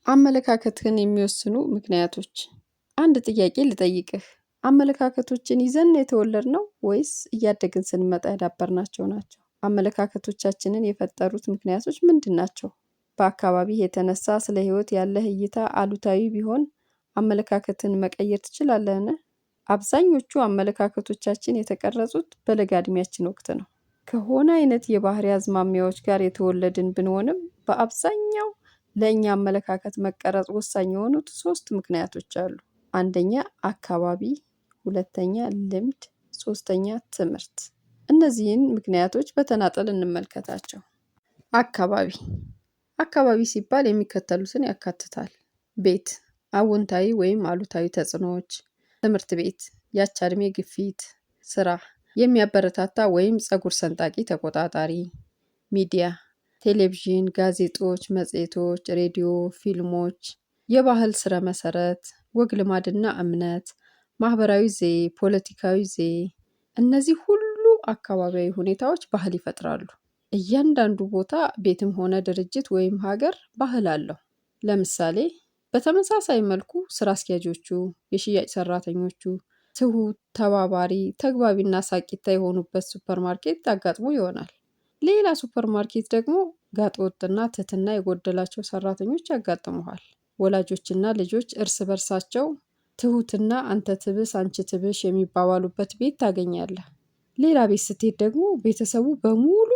አመለካከትህን የሚወስኑ ምክንያቶች። አንድ ጥያቄ ልጠይቅህ። አመለካከቶችን ይዘን የተወለድነው ወይስ እያደግን ስንመጣ ያዳበርናቸው ናቸው? አመለካከቶቻችንን የፈጠሩት ምክንያቶች ምንድን ናቸው? በአካባቢህ የተነሳ ስለ ህይወት ያለህ እይታ አሉታዊ ቢሆን አመለካከትን መቀየር ትችላለህን? አብዛኞቹ አመለካከቶቻችን የተቀረጹት በለጋ እድሜያችን ወቅት ነው። ከሆነ አይነት የባህሪ አዝማሚያዎች ጋር የተወለድን ብንሆንም በአብዛኛው ለእኛ አመለካከት መቀረጽ ወሳኝ የሆኑት ሶስት ምክንያቶች አሉ። አንደኛ አካባቢ፣ ሁለተኛ ልምድ፣ ሶስተኛ ትምህርት። እነዚህን ምክንያቶች በተናጠል እንመልከታቸው። አካባቢ። አካባቢ ሲባል የሚከተሉትን ያካትታል። ቤት፣ አዎንታዊ ወይም አሉታዊ ተጽዕኖዎች፣ ትምህርት ቤት፣ የአቻ ዕድሜ ግፊት፣ ስራ፣ የሚያበረታታ ወይም ፀጉር ሰንጣቂ ተቆጣጣሪ፣ ሚዲያ፣ ቴሌቪዥን፣ ጋዜጦች፣ መጽሔቶች፣ ሬዲዮ፣ ፊልሞች፣ የባህል ስረ መሰረት፣ ወግ ልማድና እምነት፣ ማህበራዊ ዘዬ፣ ፖለቲካዊ ዘዬ። እነዚህ ሁሉ አካባቢያዊ ሁኔታዎች ባህል ይፈጥራሉ። እያንዳንዱ ቦታ ቤትም ሆነ ድርጅት ወይም ሀገር ባህል አለው። ለምሳሌ በተመሳሳይ መልኩ ስራ አስኪያጆቹ፣ የሽያጭ ሰራተኞቹ ትሁት፣ ተባባሪ፣ ተግባቢና ሳቂታ የሆኑበት ሱፐርማርኬት አጋጥሞ ይሆናል። ሌላ ሱፐርማርኬት ደግሞ ጋጠወጥና ትህትና የጎደላቸው ሰራተኞች ያጋጥመዋል። ወላጆችና ልጆች እርስ በርሳቸው ትሁትና አንተ ትብስ አንቺ ትብሽ የሚባባሉበት ቤት ታገኛለህ። ሌላ ቤት ስትሄድ ደግሞ ቤተሰቡ በሙሉ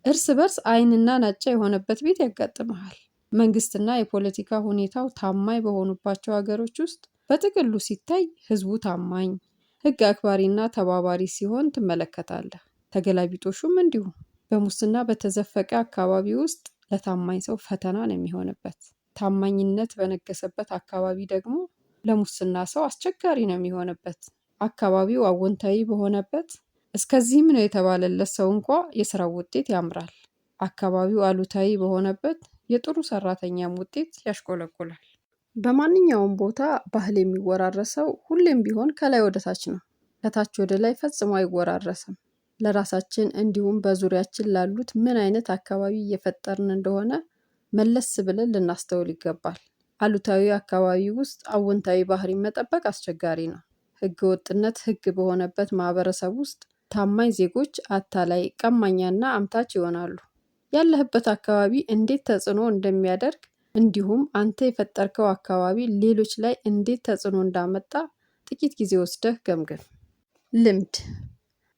እርስ በርስ ዓይንና ናጫ የሆነበት ቤት ያጋጥመሃል። መንግስትና የፖለቲካ ሁኔታው ታማኝ በሆኑባቸው ሀገሮች ውስጥ በጥቅሉ ሲታይ ህዝቡ ታማኝ፣ ህግ አክባሪና ተባባሪ ሲሆን ትመለከታለህ። ተገላቢጦሹም እንዲሁ በሙስና በተዘፈቀ አካባቢ ውስጥ ለታማኝ ሰው ፈተና ነው የሚሆንበት። ታማኝነት በነገሰበት አካባቢ ደግሞ ለሙስና ሰው አስቸጋሪ ነው የሚሆንበት። አካባቢው አዎንታዊ በሆነበት እስከዚህም ነው የተባለለት ሰው እንኳ የስራው ውጤት ያምራል። አካባቢው አሉታዊ በሆነበት የጥሩ ሰራተኛም ውጤት ያሽቆለቁላል። በማንኛውም ቦታ ባህል የሚወራረሰው ሁሌም ቢሆን ከላይ ወደ ታች ነው። ከታች ወደ ላይ ፈጽሞ አይወራረስም። ለራሳችን እንዲሁም በዙሪያችን ላሉት ምን አይነት አካባቢ እየፈጠርን እንደሆነ መለስ ብለን ልናስተውል ይገባል። አሉታዊ አካባቢ ውስጥ አዎንታዊ ባህሪ መጠበቅ አስቸጋሪ ነው። ህገ ወጥነት ህግ በሆነበት ማህበረሰብ ውስጥ ታማኝ ዜጎች አታላይ፣ ቀማኛና አምታች ይሆናሉ። ያለህበት አካባቢ እንዴት ተጽዕኖ እንደሚያደርግ እንዲሁም አንተ የፈጠርከው አካባቢ ሌሎች ላይ እንዴት ተጽዕኖ እንዳመጣ ጥቂት ጊዜ ወስደህ ገምግም። ልምድ።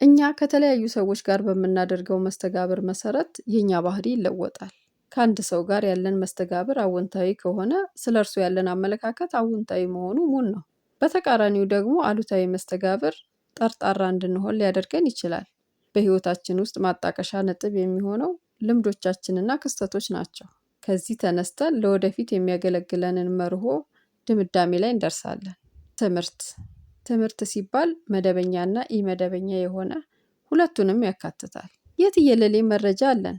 እኛ ከተለያዩ ሰዎች ጋር በምናደርገው መስተጋብር መሰረት የእኛ ባህሪ ይለወጣል። ከአንድ ሰው ጋር ያለን መስተጋብር አዎንታዊ ከሆነ ስለ እርሱ ያለን አመለካከት አዎንታዊ መሆኑ ሙን ነው። በተቃራኒው ደግሞ አሉታዊ መስተጋብር ጠርጣራ እንድንሆን ሊያደርገን ይችላል። በህይወታችን ውስጥ ማጣቀሻ ነጥብ የሚሆነው ልምዶቻችንና ክስተቶች ናቸው። ከዚህ ተነስተን ለወደፊት የሚያገለግለንን መርሆ ድምዳሜ ላይ እንደርሳለን። ትምህርት። ትምህርት ሲባል መደበኛና ኢመደበኛ የሆነ ሁለቱንም ያካትታል። የትየለሌ መረጃ አለን።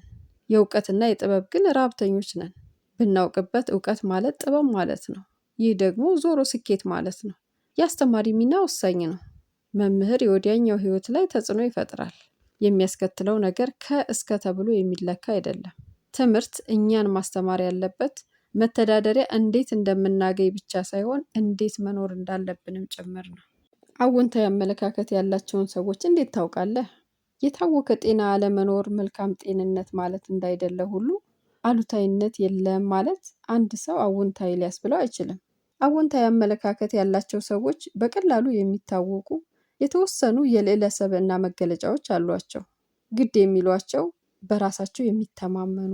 የእውቀትና የጥበብ ግን ረሀብተኞች ነን። ብናውቅበት እውቀት ማለት ጥበብ ማለት ነው። ይህ ደግሞ ዞሮ ስኬት ማለት ነው። የአስተማሪ ሚና ወሳኝ ነው። መምህር የወዲያኛው ህይወት ላይ ተጽዕኖ ይፈጥራል። የሚያስከትለው ነገር ከእስከ ተብሎ የሚለካ አይደለም። ትምህርት እኛን ማስተማር ያለበት መተዳደሪያ እንዴት እንደምናገኝ ብቻ ሳይሆን እንዴት መኖር እንዳለብንም ጭምር ነው። አዎንታዊ አመለካከት ያላቸውን ሰዎች እንዴት ታውቃለህ? የታወከ ጤና አለመኖር መልካም ጤንነት ማለት እንዳይደለ ሁሉ አሉታዊነት የለም ማለት አንድ ሰው አዎንታዊ ሊያስብለው አይችልም። አዎንታዊ አመለካከት ያላቸው ሰዎች በቀላሉ የሚታወቁ የተወሰኑ የልዕለ ሰብዕና መገለጫዎች አሏቸው። ግድ የሚሏቸው፣ በራሳቸው የሚተማመኑ፣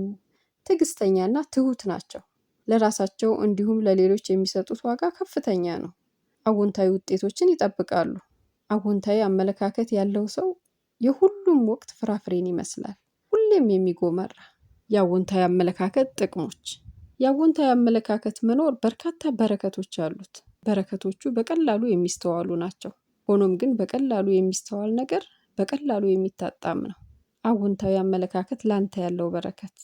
ትዕግስተኛና ትሁት ናቸው። ለራሳቸው እንዲሁም ለሌሎች የሚሰጡት ዋጋ ከፍተኛ ነው። አዎንታዊ ውጤቶችን ይጠብቃሉ። አዎንታዊ አመለካከት ያለው ሰው የሁሉም ወቅት ፍራፍሬን ይመስላል፣ ሁሌም የሚጎመራ። የአዎንታዊ አመለካከት ጥቅሞች። የአዎንታዊ አመለካከት መኖር በርካታ በረከቶች አሉት። በረከቶቹ በቀላሉ የሚስተዋሉ ናቸው። ሆኖም ግን በቀላሉ የሚስተዋል ነገር በቀላሉ የሚታጣም ነው። አዎንታዊ አመለካከት ላንተ ያለው በረከት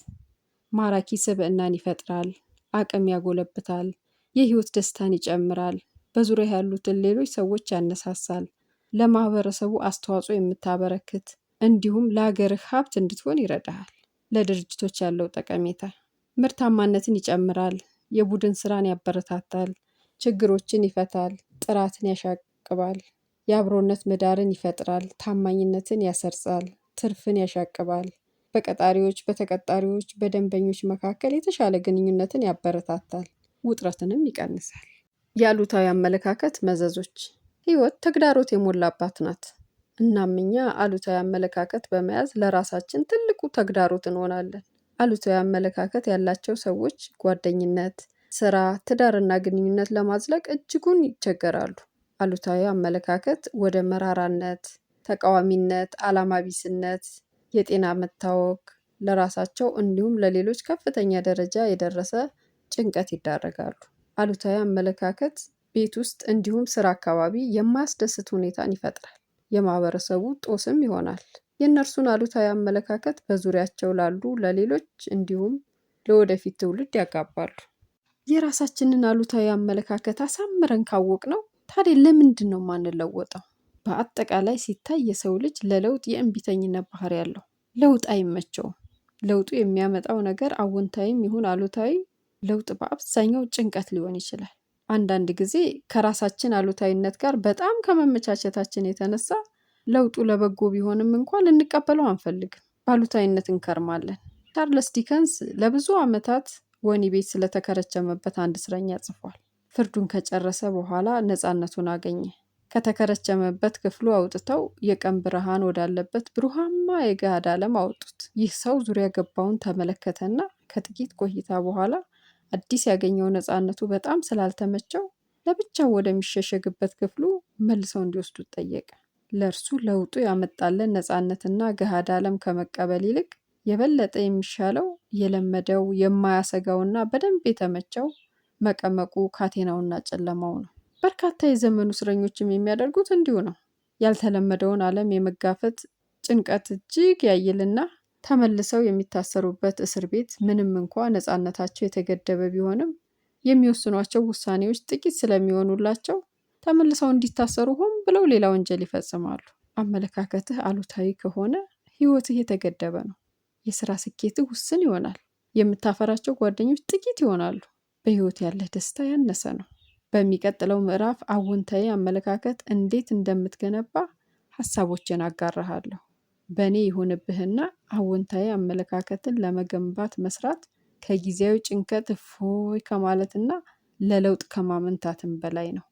ማራኪ ስብዕናን ይፈጥራል፣ አቅም ያጎለብታል፣ የህይወት ደስታን ይጨምራል፣ በዙሪያ ያሉትን ሌሎች ሰዎች ያነሳሳል፣ ለማህበረሰቡ አስተዋጽኦ የምታበረክት እንዲሁም ለሀገርህ ሀብት እንድትሆን ይረዳሃል። ለድርጅቶች ያለው ጠቀሜታ ምርታማነትን ይጨምራል፣ የቡድን ስራን ያበረታታል፣ ችግሮችን ይፈታል፣ ጥራትን ያሻቅባል፣ የአብሮነት ምህዳርን ይፈጥራል፣ ታማኝነትን ያሰርጻል፣ ትርፍን ያሻቅባል፣ በቀጣሪዎች፣ በተቀጣሪዎች፣ በደንበኞች መካከል የተሻለ ግንኙነትን ያበረታታል፣ ውጥረትንም ይቀንሳል። የአሉታዊ አመለካከት መዘዞች። ህይወት ተግዳሮት የሞላባት ናት። እናም እኛ አሉታዊ አመለካከት በመያዝ ለራሳችን ትልቁ ተግዳሮት እንሆናለን። አሉታዊ አመለካከት ያላቸው ሰዎች ጓደኝነት፣ ስራ፣ ትዳርና ግንኙነት ለማዝለቅ እጅጉን ይቸገራሉ። አሉታዊ አመለካከት ወደ መራራነት፣ ተቃዋሚነት፣ አላማቢስነት፣ የጤና መታወክ፣ ለራሳቸው እንዲሁም ለሌሎች ከፍተኛ ደረጃ የደረሰ ጭንቀት ይዳረጋሉ። አሉታዊ አመለካከት ቤት ውስጥ እንዲሁም ስራ አካባቢ የማያስደስት ሁኔታን ይፈጥራል። የማህበረሰቡ ጦስም ይሆናል። የእነርሱን አሉታዊ አመለካከት በዙሪያቸው ላሉ ለሌሎች እንዲሁም ለወደፊት ትውልድ ያጋባሉ። የራሳችንን አሉታዊ አመለካከት አሳምረን ካወቅነው ታዲያ ለምንድን ነው የማንለወጠው? በአጠቃላይ ሲታይ የሰው ልጅ ለለውጥ የእምቢተኝነት ባህሪ ያለው፣ ለውጥ አይመቸውም። ለውጡ የሚያመጣው ነገር አዎንታዊም ይሁን አሉታዊ ለውጥ በአብዛኛው ጭንቀት ሊሆን ይችላል። አንዳንድ ጊዜ ከራሳችን አሉታዊነት ጋር በጣም ከመመቻቸታችን የተነሳ ለውጡ ለበጎ ቢሆንም እንኳን ልንቀበለው አንፈልግም። በአሉታዊነት እንከርማለን። ቻርለስ ዲከንስ ለብዙ ዓመታት ወህኒ ቤት ስለተከረቸመበት አንድ እስረኛ ጽፏል። ፍርዱን ከጨረሰ በኋላ ነፃነቱን አገኘ። ከተከረቸመበት ክፍሉ አውጥተው የቀን ብርሃን ወዳለበት ብሩሃማ የገሃድ ዓለም አወጡት። ይህ ሰው ዙሪያ ገባውን ተመለከተና ከጥቂት ቆይታ በኋላ አዲስ ያገኘው ነፃነቱ በጣም ስላልተመቸው ለብቻው ወደሚሸሸግበት ክፍሉ መልሰው እንዲወስዱት ጠየቀ። ለእርሱ ለውጡ ያመጣለን ነፃነትና ገሃድ ዓለም ከመቀበል ይልቅ የበለጠ የሚሻለው የለመደው የማያሰጋውና በደንብ የተመቸው መቀመቁ፣ ካቴናውና ጨለማው ነው። በርካታ የዘመኑ እስረኞችም የሚያደርጉት እንዲሁ ነው። ያልተለመደውን ዓለም የመጋፈጥ ጭንቀት እጅግ ያይልና ተመልሰው የሚታሰሩበት እስር ቤት ምንም እንኳ ነፃነታቸው የተገደበ ቢሆንም የሚወስኗቸው ውሳኔዎች ጥቂት ስለሚሆኑላቸው ተመልሰው እንዲታሰሩ ሆን ብለው ሌላ ወንጀል ይፈጽማሉ። አመለካከትህ አሉታዊ ከሆነ ህይወትህ የተገደበ ነው። የስራ ስኬትህ ውስን ይሆናል። የምታፈራቸው ጓደኞች ጥቂት ይሆናሉ። በህይወት ያለህ ደስታ ያነሰ ነው። በሚቀጥለው ምዕራፍ አዎንታዊ አመለካከት እንዴት እንደምትገነባ ሀሳቦችን አጋራሃለሁ። በእኔ ይሁንብህና አዎንታዊ አመለካከትን ለመገንባት መስራት ከጊዜያዊ ጭንቀት እፎይ ከማለትና ለለውጥ ከማመንታትም በላይ ነው።